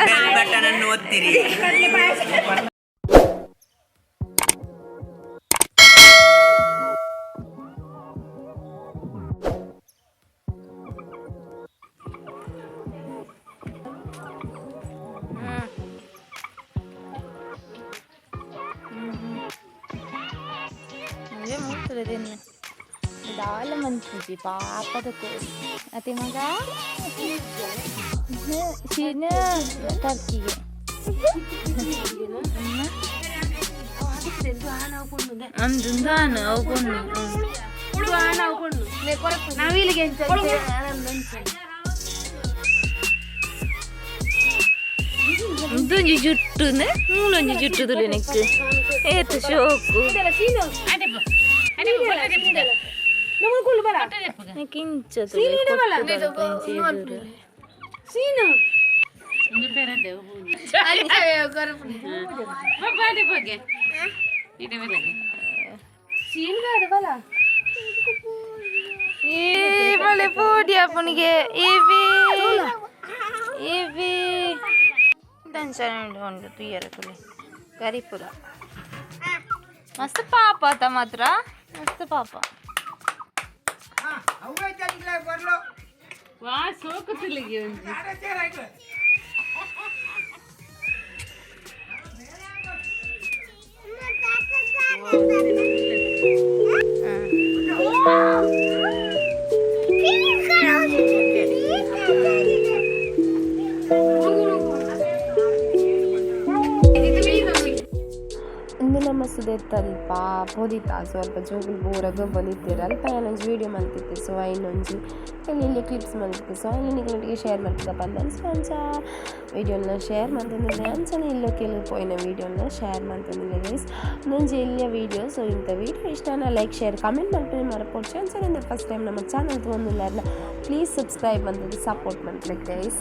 Bell button ಅನ್ನು ಒತ್ತಿರಿ. ದಾಲ ಮನ್ಪುಜಿ ಪಾಪದ ಕೋರಿ ಅತೆ ಮಗ ಶೀನ ಟರ್ಕಿಗೆ. ಅಂದು ದಾನ ಅವು ಪೊಣ್ಣು. ಉಂದೊಂಜಿ ಜುಟ್ಟುನೆ, ಮೂಲೊಂಜಿ ಜುಟ್ಟು ತುಲೆ ಏತ್ ಶೋಕು. ಕಿಂಚ. ಈ ಮಳೆ ಪೋಡಿ ಅಪ್ಪನಿಗೆ ಇವಿ ಇವಿ ಉಂಟು ತುಯ್ಯರ ತುಲೆ ಕರಿಪುರ. ಮಸ್ತ್ ಪಾಪ ಆತ ಮಾತ್ರ, ಮಸ್ತ್ ಪಾಪ. ವಾ ಸೋಕು ತುಲಿಗೆ ಒಂಜಿ. ಇಂದು ನಮ್ಮ ಸುದೆತ್ತಲ್ಪ ಪೋದಿತ್ತ. ಸೊ ಅಲ್ಪ ಜೋಕುಲು ಪೂರ ಗೊಬ್ಬೊಂದಿತ್ತೆರ್. ಅಲ್ಪ ಯಾನೊಂಜಿ ವೀಡಿಯೋ ಮಲ್ತಿತ್ತೆ. ಸೊ ಐನೊಂಜಿ ಎಲ್ಲಿ ಎಲ್ಲಿ ಕ್ಲಿಪ್ಸ್ ಮಲ್ತಿತ್ತೆ. ಸೊ ಐನ್ ನಿಕ್ಲೆನೊಟ್ಟಿಗೆ ಶೇರ್ ಮಲ್ಪುಗ ಪಂದ್. ಸೊ ಅಂಚ ವೀಡಿಯೋನ ಶೇರ್ ಮಲ್ತೊಂದುಲ್ಲೆ. ಅಂಚನೆ ಇಲ್ಲೋ ಕೆಲವು ಪೋಯಿನ ವೀಡಿಯೋನ ಶೇರ್ ಮಲ್ತೊಂದುಲ್ಲೆ ಗೈಸ್. ಒಂದೊಂಜಿ ಎಲ್ಯ ವೀಡಿಯೋ. ಸೊ ಇಂಥ ವೀಡಿಯೋ ಇಷ್ಟನ ಲೈಕ್, ಶೇರ್, ಕಮೆಂಟ್ ಮಲ್ಪುನೆ ಮರಪೊಡ್ಚಿ. ಅಂಚನೆ ಫಸ್ಟ್ ಟೈಮ್ ನಮ್ಮ ಚಾನಲ್ ತೂವೊಂದುಲ್ಲಾರ್ನ ಪ್ಲೀಸ್ ಸಬ್ಸ್ಕ್ರೈಬ್ ಮಲ್ತುದು ಸಪೋರ್ಟ್ ಮಲ್ಪುಲೆ ಗೈಸ್.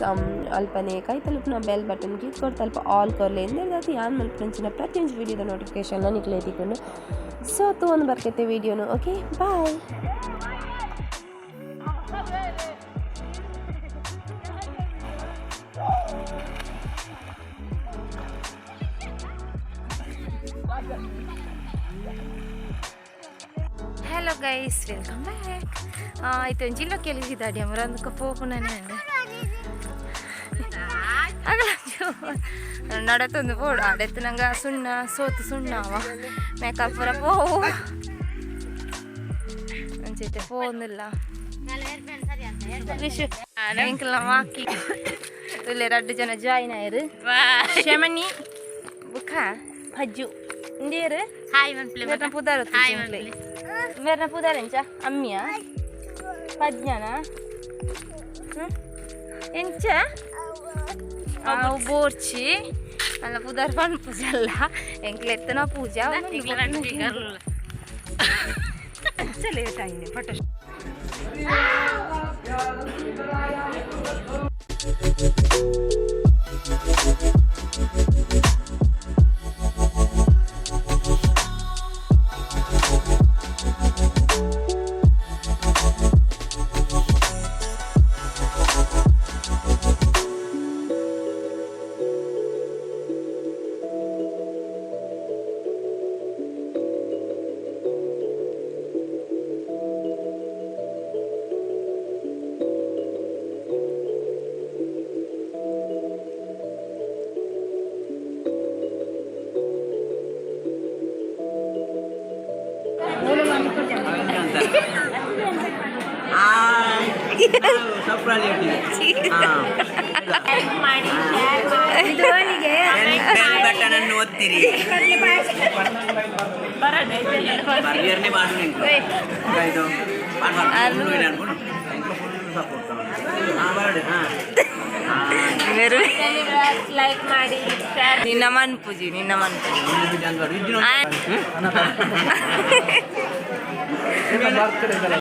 ಅಲ್ಪನೆ ಕೈತಲುಪ್ಪುನ ಬೆಲ್ ಬಟನ್ ಕ್ಲಿಕ್ ಕೊರ್ದು ಅಲ್ಪ ಆಲ್ ಕೊರ್ಲೆ. ಇಂದೆರ್ದಾತ್ ಯಾನ್ ಮಲ್ಪುನಂಚಿನ ಪ್ರತಿಯೊಂಜಿ ವೀಡಿಯೋದ ನೋಟಿಫಿಕೇಶನ್ ನಿಕ್ಲೆಗ್ ತಿಕ್ಕುಂಡು. ಸೊ ತೂವೊಂದು ಬರ್ಕೈತೆ ವೀಡಿಯೋನು. Okay, bye. Hello guys, welcome back. ಆಯ್ತು, ಒಂಜಿ ಇಲ್ಲೋ ಕೆಲವಿದಾಡಿ ಅಮರ ಅಂದ್ಕ ಪೋಪುನನೆ ಅಂಡೆ ಅಗಲ ನಡತೊಂದು ಪೋಡು. ಅಡೆತ್ತು ನಂಗೆ ಸುಣ್ಣ ಸೋತು ಸುಣ್ಣ ಅವ ಮೇಕಪ್ ಪೂರ ಪೋವು. ಅಂಚೈತೆ ಪೋಂದಿಲ್ಲ ವಿಶು ಎಂಕಲ್ನ ಮಾಕಿ ತುಲೆ ರಡ್ಡು ಜನ ಜಾಯಿನ್ ಆಯರು. ಶಮನಿ ಬುಕ್ಕ ಭಜ್ಜು ಇಂದೇರು. ಹಾಯ್ ಮನ್ಪ್ಲೆ. ಮೇರ್ನ ಪುದಾರ್. ಹಾಯ್ ಮನ್ಪ್ಲೆ. ಮೇರ್ನ ಪುದಾರ್ ಎಂಚ? ಅಮ್ಮಿಯ ಪಜ್ಞಾನ ಎಂಚ? ಅವು ಬೋರ್ಚಿ ಅಲ್ಲ, ಪುದಾರ್ ಪನ್ಪುಜಲ್ಲ. ಎಂಕ್ಲೆತ್ತನ ಪೂಜಾ. ಲೇಟ್ ಆಗಿದೆ ಫೋಟೋ. ಬೆಲ್ ಬಟನ್ ಅನ್ನು ಒತ್ತಿರಿ. ಬರ್ರಿಯರ್ನೇ ಮಾಡು ನಿಂಕು. ಇದು ಸಪೋರ್ಟ್ ಬರಡೆ ಹಾಂ. ಲೈಕ್ ಮಾಡಿ. ನಿನ್ನ ಮನ್ಪುಜಿ, ನಿನ್ನ ಮನ್ಪುಜಿ. ಇಜ್ಜಿ.